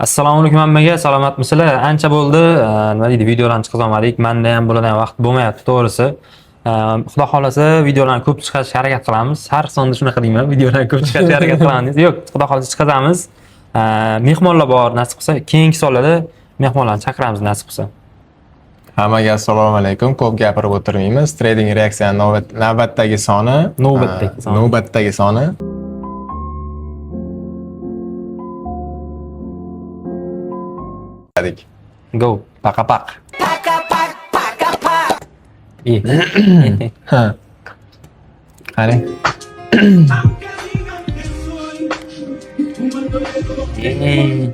Assalomu alaykum hammaga, salomatmisizlar? Ancha bo'ldi, nima deydi, videolarni chiqazolmadik. Menda ham, bularda ham vaqt bo'lmayapti, to'g'risi. Xudo xolasa, videolarni ko'p chiqarishga harakat qilamiz. Har sonda shunaqa deyman, videolarni ko'p chiqarishga harakat qilamiz. Yo'q, xudo xolasa chiqazamiz. Mehmonlar bor, nasib qilsa, keyingi sonlarda mehmonlarni chaqiramiz, nasib qilsa. Hammaga assalomu alaykum. Ko'p gapirib o'tirmaymiz. Trading reaksiyani navbatdagi soni. Navbatdagi soni. Navbatdagi soni. Dedik. Go. Paqa-paq. E. Ha. Qani. E.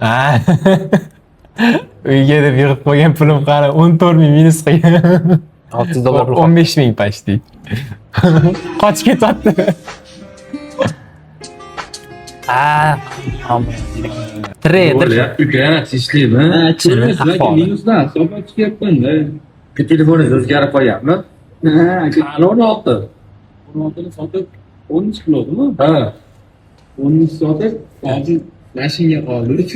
Ha. Uyga deb yig'ib qo'ygan pulim qani 14 ming minus qilgan. 600 dollar pul. 15 ming почти. Qochib ketyapti. Ha. Trader. Bo'lyapti uka, ishlaymi? Ahvoli. Minusdan hisoblab chiqyapman-da. Telefoningiz o'zgarib qo'yapmi? Ha, aka, Qani 16. 16 ni sotib 13 qiluvdimi? Ha. 13 sotib, hozir mashinga qoldi.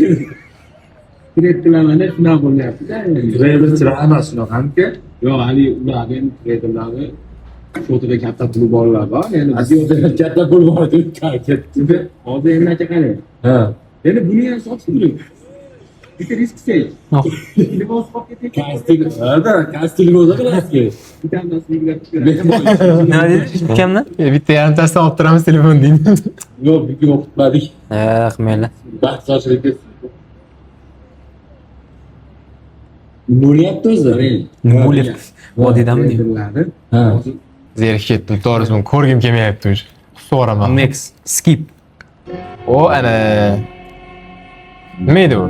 Trade qilaman deb shunaqa bo'lyapti-da. Treyderchilar hammasi shunaqamiki? Yo'q, haligi ularni endi treyderlarni счёт ida katta puli borlar bor. Endi bizga Katta pul bor deb ketdi. Hozir endi aka qarang. Ha. Endi buni ham sotib turing. Bitta risk qilsak. Telefon qolib ketayotgan. Kastil, ha-da, kastil bo'lsa qilasizki. Bittasi yig'lab chiqadi. Nima dedi? Ukamdan? Bitta yarimtasidan olib turamiz telefon deydi. Yo'q, bugun o'qitmadik. Eh, mayli. Baxt sochilib ketdi. Bo'lyapti o'zi. Nima bo'lyapti? Vodiydami deydi. Treyderlarni Ha. hozir Zerikib ketdim, to'g'risi buni ko'rgim kelmayapti уже. So'raman. Next. Skip. O ana nima edi u?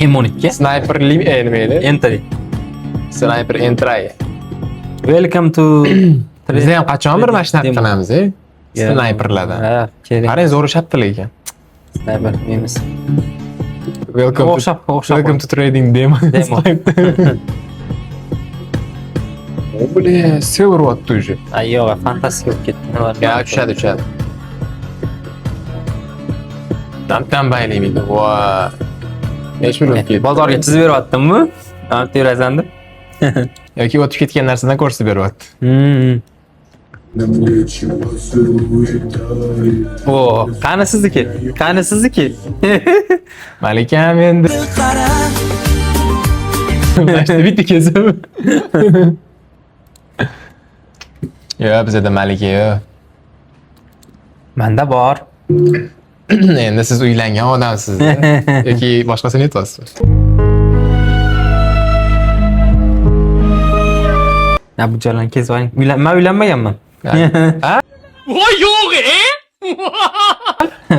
M12. Sniper nima edi? Entry. Sniper Entry. Welcome to Biz ham qachon bir mana shunaqa Demo. qilamiz, e? Sniperlardan. Ha, kerak. Qarang, zo'r ushabdilar ekan. Sniper nemis. Welcome to, O'xshab. welcome to trading demo. Demo. O, бля, sel uryapti уже. Ay, yo'q, fantastika bo'lib ketdi. Nima? Ya, tushadi, tushadi. Tam baylaydi. Voy. Necha million ketdi? Bozorga chizib beryaptimmi? Mana terasan deb. Yoki o'tib ketgan narsadan ko'rsatib beryapti. O, qani sizniki? Qani sizniki? Malikam endi. Mana shu bitta kesib. Yo'q, bizada Malika yo'q. Manda bor. Endi siz uylangan odamsiz. Yoki boshqasini aytyapsizmi? Ya bu joylarni kesib oling. Man uylanmaganman. Ha?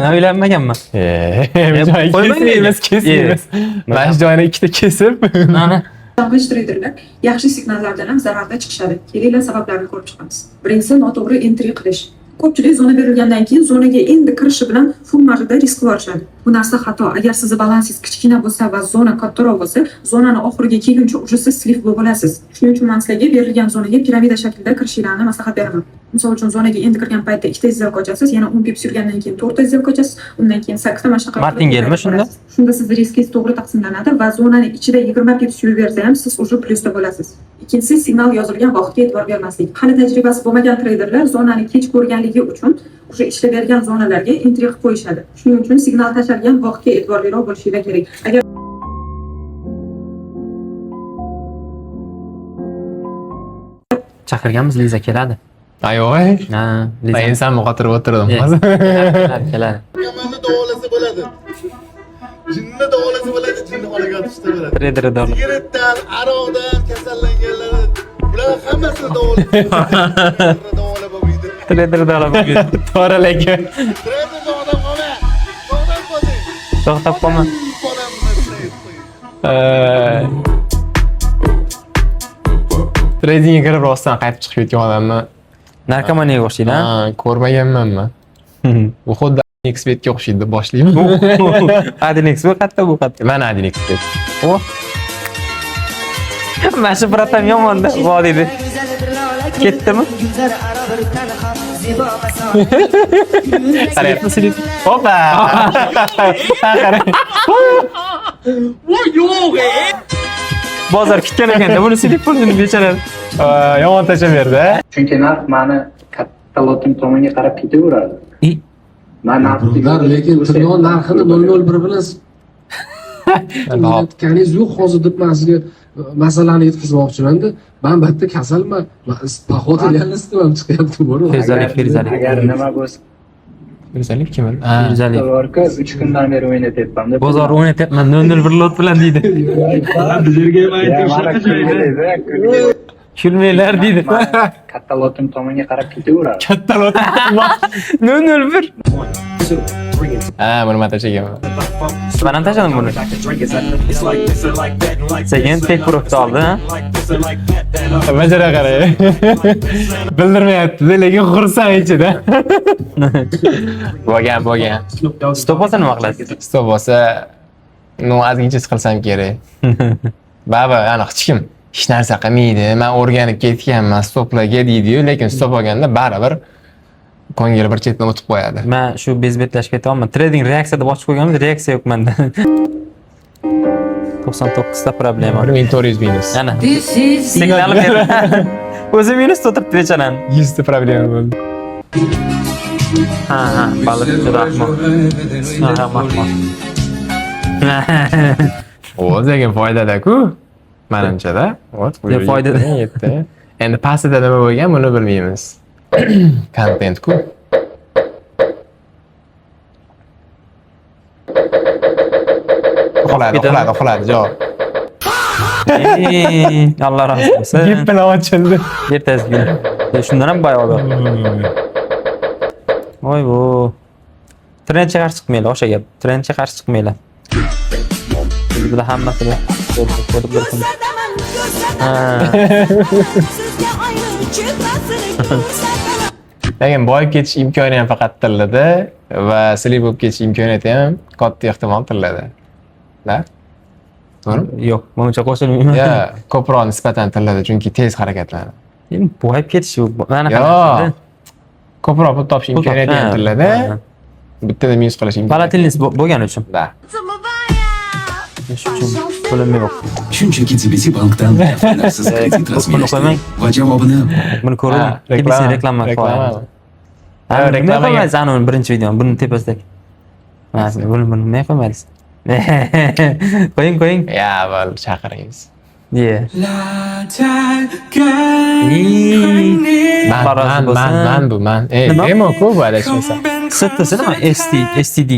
Man uylanmaganman. Bu joyni Qo'ymang kesmaymiz, nega? kesmaymiz. Mana shu joyini ikkita kesib. Mana. Boshlang'ich treyderlar yaxshi signallardan ham zararda chiqishadi. Kelinglar, sabablarini ko'rib chiqamiz. Birinchisi, noto'g'ri entry qilish. Ko'pchilik zona berilgandan keyin zonaga endi kirishi bilan full marjada risk qilib yuborishadi. Bu narsa xato. Agar sizni balansingiz kichkina bo'lsa va zona kattaroq bo'lsa, zonani oxiriga kelguncha уже siz слив bo'lib olasiz. Shuning uchun men sizlarga berilgan zonaga piramida shaklida kirishinglarni maslahat beraman. Misol uchun, zonaga endi kirgan paytda ikkita сделка ochasiz, yana 10 pips yurgandan keyin to'rtta сделка ochasiz, undan keyin sakkizta, mana shunaqa qilib Martingalmi shunda? Shunda sizni riskingiz to'g'ri taqsimlanadi va zonani ichida 20 pips yurib bersa ham siz уже plyusda bo'lasiz. Ikkinchisi, signal yozilgan vaqtga e'tibor bermaslik. Hali tajribasi bo'lmagan treyderlar zonani kech ko'rganligi uchun уже ishlab bergan zonalarga entry qilib qo'yishadi. Shuning uchun signal tashlangan vaqtga e'tiborliroq bo'lishinglar kerak. Agar Chaqirganmiz, Liza keladi. Ayo'q. Ha, Men Liza. insonni qotirib o'tirdim Eh. hozir. Keladi, keladi. Yomonni davolasa bo'ladi. Jinni davolasa bo'ladi, jinni xonaga otishsa bo'ladi. Treyder dollar. Sigaretdan, aroqdan kasallanganlar, bular hammasini davolasa davolab bo'lmaydi. Treyder dollar. To'g'ri lekin. Treyder odam qolma. To'xtab qoling. To'xtab qolma. Bolamni trade qo'ying. Tradingga kirib rostdan qaytib chiqib ketgan odamni Narkomaniyaga o'xshaydi, ha? ha, ko'rmaganman man. Bu xuddi Xbetga o'xshaydi deb boshlayman. Adinex bu qayerda, bu qayerda? Mana Xbet. O. Mana shu братан yomonda, vo deydi. Ketdimi? Qarang. Opa! Qarang. Bozor kutgan ekanda buni slip bo'ldi bechora. Yomon tashlab berdi. Chunki narx mani katta lotim tomonga qarab ketaveradi. Man narxni Ular lekin tillo narxini 0.01 bilan o'ynatganingiz yo'q hozir deb man sizga masalani yetkazmoqchimanda. Man bu yerda kasalman. Походу реальность ham chiqyapti bor. Ferzalik, Ferzalik. Agar nima bo'lsa Ferzalik kim? Ha. Ferzalik. borku 3 kundan beri o'ynatyapman. Bozor o'ynatyapman 0.01 lot bilan deydi. Kulmanglar deydi. Katta lotim tomonga qarab ketaveradi. Katta lot. 0.01. Ha, buni man tashlaganman. Men ham tashladim buni. Sekin tek profit oldi, ha? Bajara qarang. Bildirmayapti, lekin xursand ichida. Bo'lgan, bo'lgan. Stop bo'lsa nima qilasiz? Stop bo'lsa, ну, ozgincha siqilsam kerak. Baribir, ani hech kim hech narsa qilmaydi. Men o'rganib ketganman stoplarga deydi-yu, lekin stop olganda baribir ko'ngil bir chetdan o'tib qo'yadi. Men shu bezbetlashib ketyapman. Trading reaksiya deb ochib qo'yganmiz, reaksiya yo'q menda. 99 ta problema. 1400 minus. Ana. Signal berdi. O'zi minus o'tiribdi bechorani. 100 ta problema bo'ldi. Ha, ha, baliq juda ahmoq. Ha, ahmoq. O, lekin foydada-ku. Manimcha-da. Вот, Yo, foydada. Yetdi. Endi pastida nima bo'lgan, buni bilmaymiz. Kontent-ku. Uxladi, uxladi, uxladi, javob. Ey, Alloh rozi bo'lsin. Gap bilan ochildi. Ertasi kuni. Shundan ham boy odam. Voy bu. Trendga qarshi chiqmanglar, o'sha gap. Trendga qarshi chiqmanglar. Bular hammasini ko'rib bir kun. Ha. Lekin boyib ketish imkoni ham faqat tillada va slip bo'lib ketish imkoniyati ham katta ehtimol tillada. Da? To'g'rimi? Yo'q, buncha qo'shilmayman. Ya, ko'proq nisbatan tillada, chunki tez harakatlanadi. Endi boyib ketish bu mana Yo'q. qarashda. Ko'proq pul topish imkoniyati ham tillada. Bittada minus qilish imkoniyati. Volatilность bo'lgani uchun. Da. Shu uchun pulim yo'q. Shunchaki TBC bankdan kafolatsiz kredit Buni qo'ymang. rasmiylashtiring va javobini Buni ko'rdim. Ha, TBC reklama reklama. qo'yamiz. Ha, Nima reklamaga- qo'ymaysiz anavi birinchi videoni, buni tepasidagi. Ha, buni nima qo'ymaysiz? Qo'ying, qo'ying. Ya, bo'l, chaqiringiz. Ye. Man, Alloh rozi man, man, bo'lsin. man bu, man. Ey, Nima? demo ku bu adashmasam. STsi nima? ST, STD.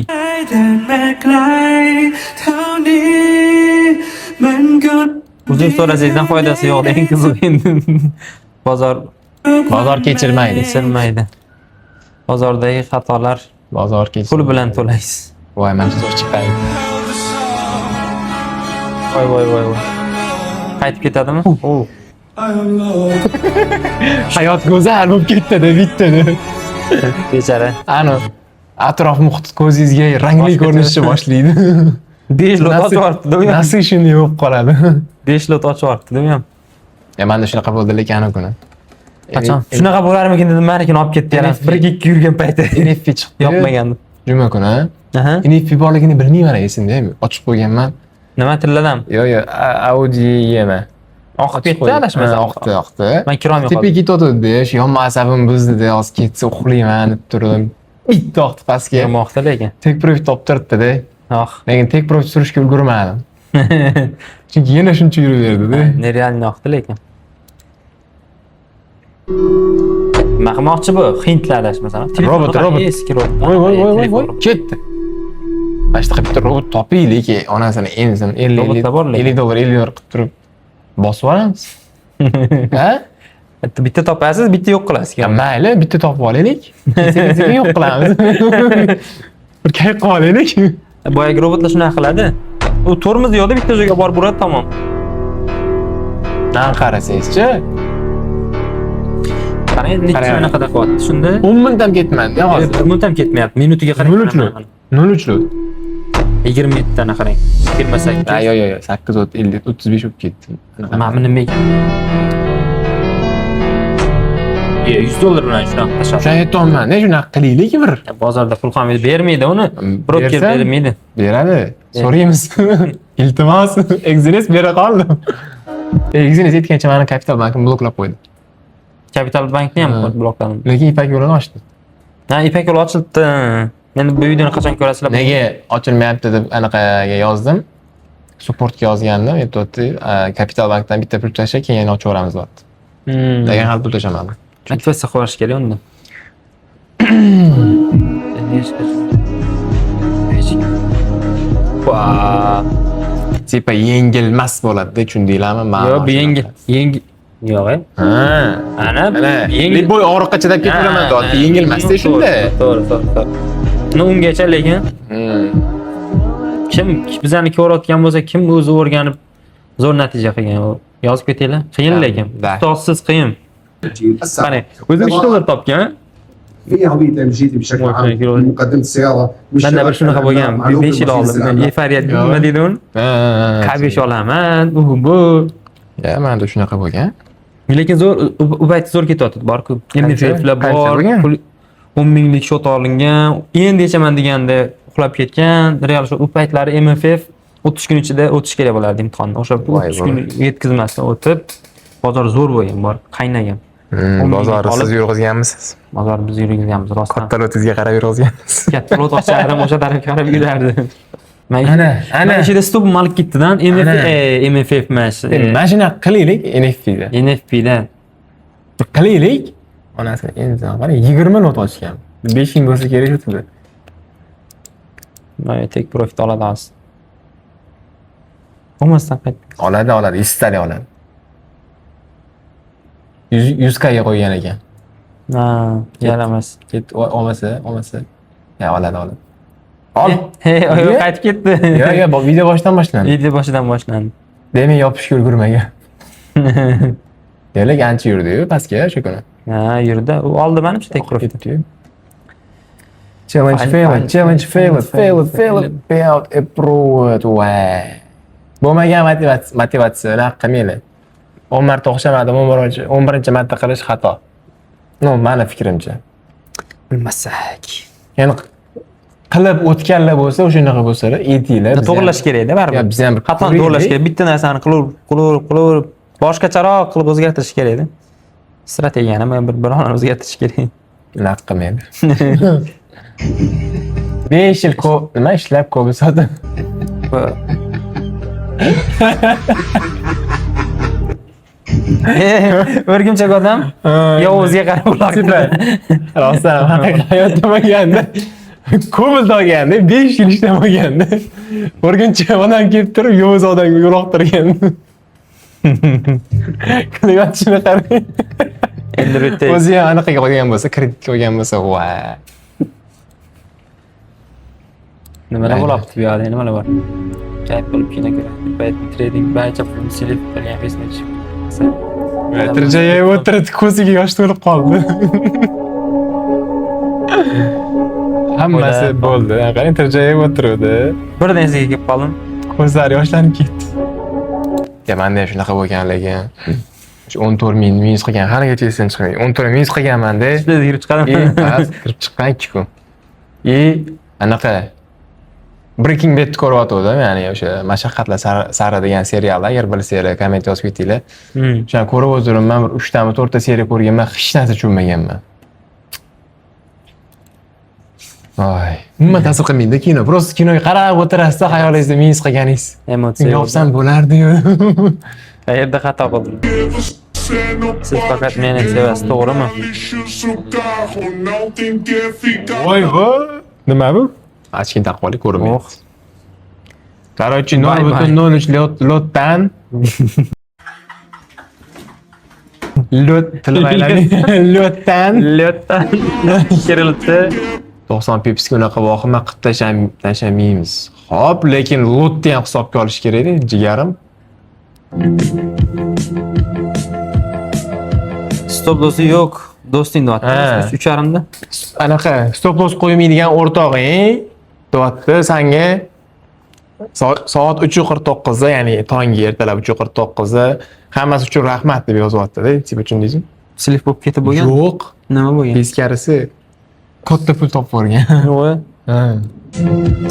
Uzr so'rasangizdan foydasi yo'q, eng qizig'i endi. Bozor Bozor kechirmaydi. kechirmaydi. Bozordagi xatolar Bozor kechirmaydi. pul bilan to'laysiz. Voy, mana shu zo'r chiqadi. Voy voy voy voy. Qaytib ketadimi? Hayot go'zal bo'lib ketdi-da bittada. Bechora. Ani atrof muhit ko'zingizga rangli Boshqacha. ko'rinishni boshlaydi. 5 lot ochib yuboribdi-da u ham. Насыщенный bo'lib qoladi. 5 lot ochib yuboribdi-da u ham. Ya menda shunaqa bo'ldi lekin anavi kuni. Qachon? Shunaqa bo'larmikin dedim, manikini olib ketdi yana. NFP. 1-2 yurgan payti. NFP chiqdi. Yopmagandim. Juma kuni. Aha. NFP borligini bilmayman esimda ham. Ochib qo'yganman. Nima tilladan? Yo'q, yo'q, Audi yema. Oqib ketdi adashmasam. Oqdi, oqdi. Men kirolmay Tepaga qoldim. ketayotgandi, shu yonma asabim buzdi, hozir ketsa uxlayman deb turdim. Bitta oqdi pastga. Kirmoqda lekin. Take profit toptiribdi-da. Oh. Lekin take profit surishga ulgurmadim. Chunki yana shuncha yuraverdi-da. Нереально oqdi lekin. Nima qilmoqchi bu? Hindlar adashmasam. Robot, robot. Eski robot. Voy voy voy voy Telefon voy. Ketdi. Mana shunaqa bitta robot topaylik, onasini emsin 50 Robotlar bor lekin. 50 dollar 50 dollar qilib turib bosib yuboramiz. Ha? Bitta topasiz, bitta yo'q qilasiz. Ya mayli, bitta topib olaylik. Sekin sekin yo'q qilamiz. Bir kayf qilib olaylik. Boyagi robotlar shunaqa qiladi. U tormoz yo'qda bitta joyga borib uradi, tamom. Nan qarasangizchi, Qarang, necha Qarang. anaqada qilyapti. Shunda 10 minut ham ketmadi hozir. bir minut ham ketmayapti. Minutiga qarang. 0.3 lot. 0.3 lot. 27 tani qarang. 28. Ha, yo'q, yo'q, yo'q, 8 50 35 bo'lib ketdi. Mana bu nima ekan? 100 dollar bilan shunaqa tashlab. O'shani aytyapman-da, shunaqa qilaylik bir. Bozorda pul ham bermaydi uni. Broker Bersa, bermaydi. Beradi. So'raymiz. Iltimos, Exness bera qoldim. Exness aytgancha mani Kapital bankim bloklab qo'ydi. Capital Bankni ham Ha. blokladim. Lekin Ipak yo'lini ochdi. Ha, Ipak yo'li ochilibdi. Endi bu videoni qachon ko'rasizlar? Nega ochilmayapti deb anaqaga yozdim. Supportga yozgandim, aytyapti, Kapital bankdan bitta pul tasha, keyin yana ochib yuboramiz deyapti. Lekin hali pul tashlamadim. Aktivatsiya qilish kerak unda. Va. Типа yengilmas bo'ladi, tushundinglarmi? Ma'no Yo'q, bu shunaqa. yengil, yengil. Yo'q, e. Ha. Ana, Ana, yengil. Любой og'riqqa chidab ketaveraman deyapti, yengilmasda shunda. To'g'ri. Ну, ungacha lekin kim bizani ko'rayotgan bo'lsa, kim o'zi o'rganib zo'r natija qilgan, u yozib ketinglar. Qiyin lekin. Да. Ustozsiz qiyin. Qarang, o'zi 3 dollar topgan. في هوية MGT بشكل عام مقدمه السياره. Manda bir shunaqa bo'lgan, 5 yil oldin. Efariya nima deydi uni? Ha. K5 olaman, u bu. Ya, menda shunaqa bo'lgan. Lekin zo'r u payt zo'r ketyapti, borku. MFFlar Qancha bor, bo'lgan? Pul 10 minglik счёт olingan. Endi yechaman deganda uxlab ketgan. Real shu u paytlari MFF 30 kun ichida o'tish kerak bo'lardi imtihonni. O'sha Voy 30 kun yetkazmasdan o'tib, bozor zo'r bo'lgan, bor, qaynagan. 10 minglik Bozorni siz olib- yurg'izganmisiz? Bozor biz yurgizganmiz rostdan. Katta lotingizga qarab yurg'izganmisiz? Katta lot ochardim, o'sha tarafga qarab yurardi. Man Ana, ana. Man ichida stop olib ketdidan MF Ana. MFF emas. Mana shunaqa qilaylik NFPda. NFPdan. Qilaylik. Onasini endi qarang, 20 lot ochgan. 5 ming bo'lsa kerak shu. Man take profit oladi hozir. Bo'lmasdan qayt. Oladi, oladi, istali oladi. 100 100 ga qo'ygan ekan. Ha, yaramas. Ket olmasa, olmasa. Ya oladi, oladi. Ol. Hey, Niye? qaytib ketdi. Yo'q, video boshidan boshlandi. Video boshidan boshlandi. Demak, yopishga ulgurmagan. Demak, ancha yurdi-yu pastga o'sha kuni. Ha, yurdi. U oldi manimcha take profit. Ketdi-yu. Challenge Fine, failed, fine. Challenge failed, failed, failed, payout approved. Voy. Bo'lmagan motivatsiya, unaqa qilmanglar. 10 marta o'xshamadim, 11 11 marta qilish xato. Ну, mani fikrimcha. Bilmasak. Ya'ni qilib o'tganlar bo'lsa, o'shanaqa bo'lsalar, aytinglar. Biz ham- To'g'irlash kerakda baribir. Ya, biz ham bir Xatoni to'g'irlash kerak. Bitta narsani qilaverib, qilaverib, qilaverib, boshqacharoq qilib o'zgartirish kerakda. Strategiyani bir biror o'zgartirish kerak. Unaqa qilmaydi. 5 yil ko'p nima ishlab ko'p sotib. O'rgimchak odam yovuzga qarab uloqdi. Rostdan ham haqiqiy hayotda bo'lganda Kobalt olganda 5 yil ishlamaganda o'rgancha odam kelib turib yovuz odamga yo'loqtirgan. Qilyotishini qarang. Endi bitta O'zi ham anaqaga olgan bo'lsa, kreditga olgan bo'lsa, va. Nimalar bo'lyapti bu yoqda, nimalar bor? Kayf qilib kino ko'radi. Payt trading barcha pulni silib qilgan esdan chiqib. Tirjayib o'tirdi, ko'ziga yosh to'lib qoldi. Hammasi bo'ldi. Qarang, tirjayib o'tirdi. Birdan esiga kelib qoldim. Ko'zlari yoshlanib ketdi. Ya menda ham shunaqa bo'lgan lekin. Shu 14 ming minus qilgan, haligacha esdan chiqmaydi. 14 minus qilganman-da. Tez kirib chiqadimi? И bas, kirib chiqqan 2 kun. И anaqa Breaking Bad ko'ryotgandim, ya'ni o'sha Mashaqqatlar sari degan serialda, agar bilsanglar, komment yozib ketinglar. O'shani ko'rib o'tiribman, bir 3 tami 4 ta seriya ko'rganman, hech narsa tushunmaganman. Voy, umuman ta'sir qilmaydi kino. Просто kinoga qarab o'tirasizda, xayolingizda minus qilganingiz. Emotsiya. Yopsam bo'lardi-yu. Qayerda xato qildim? Siz faqat meni sevasiz, to'g'rimi? Voy voy. Nima bu? Ochkin taqib oling, ko'rinmaydi. Oh. Короче, Bye, bye. 0.03 lotdan lot tilim aylanib lotdan Lotdan kirilibdi. 90 pipsga unaqa vahima qilib tashlamaymiz. Xo'p, lekin lotni ham hisobga olish kerak-da, jigarim. Stop lossi yo'q. Do'sting deyapti. Ha. 3.5da. Anaqa stop loss qo'ymaydigan o'rtog'ing deyapti sanga soat 3:49da, ya'ni tongi ertalab 3:49da hammasi uchun rahmat deb yozyapti-da, типа tushundingizmi? Слив bo'lib ketib bo'lgan. Yo'q. Nima bo'lgan? Teskarisi katta pul topib yuborgan. Yo'q. Ha.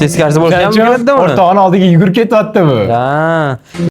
Teskarisi bo'lgan. O'rtog'ini oldiga yugurib ketyapti bu. Ha.